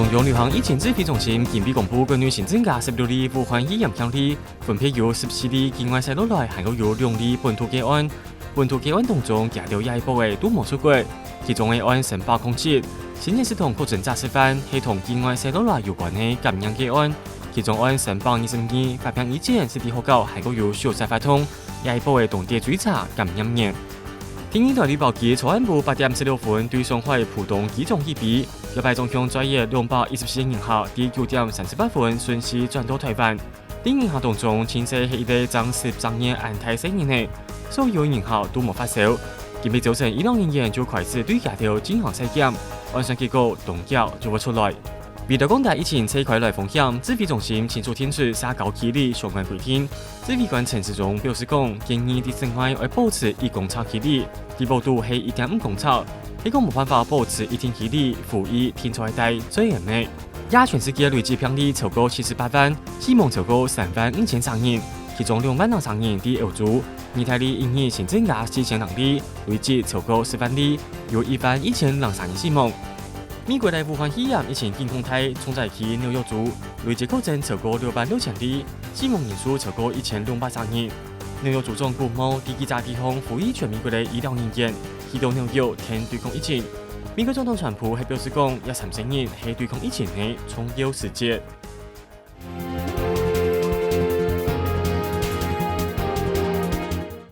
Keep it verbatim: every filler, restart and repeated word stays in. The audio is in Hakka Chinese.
中央流行疫情指挥中心今晡公布國內新增加十六例武漢肺炎病例，分別有十四例境外徙落來，還過有兩例本土個案。本土個案當中，佢兜這一駁仔都無出國，其中个案三百空七，新增食堂確診者示範係同境外徙落來有關个感染個案，其中案三百二十二發病以前係在學校還過有手續活動，這一駁仔當在追查感染源。天氣台預報機昨暗晡八點十六分對上海浦東機場起飛，這擺總共載有兩百一十四人客，在九點三十八分順序轉到台灣。在人客當中，盡細係一個正十隻月恁大細人仔，所有人客都無發燒。今晡朝晨，醫療人員就開始對佢兜進行篩檢，按算結果當遽就會出來。為了降低疫情再開來風險，指揮中心清楚定出社交距離相關規定。指揮官陳時中表示講，建議在室外愛保持一公尺距離，在屋肚係一點五公尺，係講無辦法保持一定距離，呼籲定著愛戴嘴掩仔。這全世界累積病例超過七十八萬，死亡超過三萬五千儕人，其中兩萬零儕人在歐洲。義大利一日新增加四千零例，累積超過十萬例，有一萬一千零儕人死亡。美國个武漢肺炎疫情警報大，重災區紐約州累積確診超過六萬六千例，死亡人數超過一千兩百儕人。紐約州長古莫在記者會上呼籲全美國个醫療人員去到紐約跈對抗疫情。美國總統川普係表示講，這三十日係對抗疫情个重要時節。